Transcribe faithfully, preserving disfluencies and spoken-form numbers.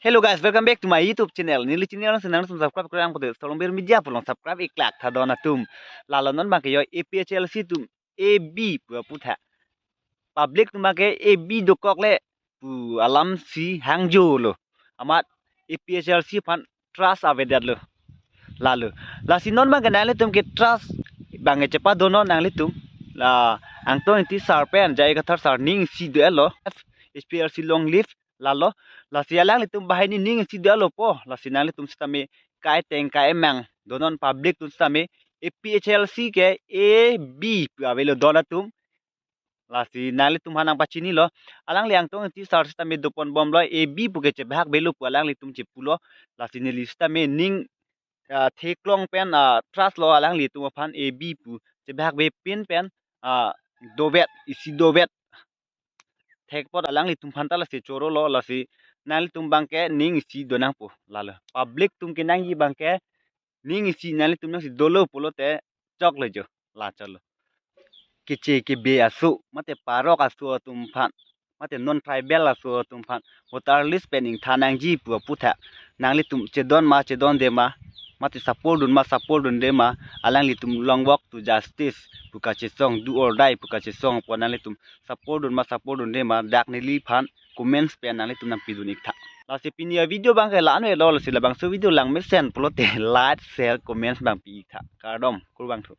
Hello guys, welcome back to my YouTube channel. Neli channel si nang sum subscribe kurang pute Solong Ber Media pulong subscribe iklak tha don atum. Lalo non bangke yo A P H L C atum A B pu aputha. Public atum bangke A B dokok le pu alam si hangjo lo. Amat A P H L C aphan trust avedet lo. Lalo. Lasi non bangke nanglitum ke trust bangke chepadonon nanglitum. La Angtong Ingti sir pen J I Kathar sir ning isi do-et lo. A P H L C long live. Lalo, lasi alanglitum banghini ning isi do-et lo po. Lasi nanglitum sitame kai teng kai emang donon, public atum sitame A P H L C ke A B pu avelo don atum. Lasi nanglitum aphan nangpachinilo. Alangli Angtong Ingti sir sitame dopon bomlo, A B pu ke chebahak avelo pu alanglitum chepulo. Lasi neli sitame ning, ah, theklong pen, ah, trust lo alanglitum aphan, A B pu chebahak avepin pen, ah, dovet, isi dovet. Thek apot alanglitum aphan ta lasi chorolo, lasi nanglitum bangke ning isi do nangpo. Lalo public atum kenangji bangke ning isi nanglitum nangsi dolo pulote choklo jo, la choklo. Keche kebe aso, mate parok aso atum aphan, mate non tribal aso atum aphan voter list pen ingthan nangji pu aputha. Nanglitum chedon ma chedonde ma, mate support dun ma support dunde ma, alanglitum long walk to justice pu kachesong, do or die pu kachesong apot nanglitum support dun ma support dunde ma, dak neliphan comments pen nanglitum nangpidun iktha. Lasi pini avideo bangke la-an avelo, lasi labangso video langmesen pulote like, share, comments bang pi iktha. Kardom, kurvangthu.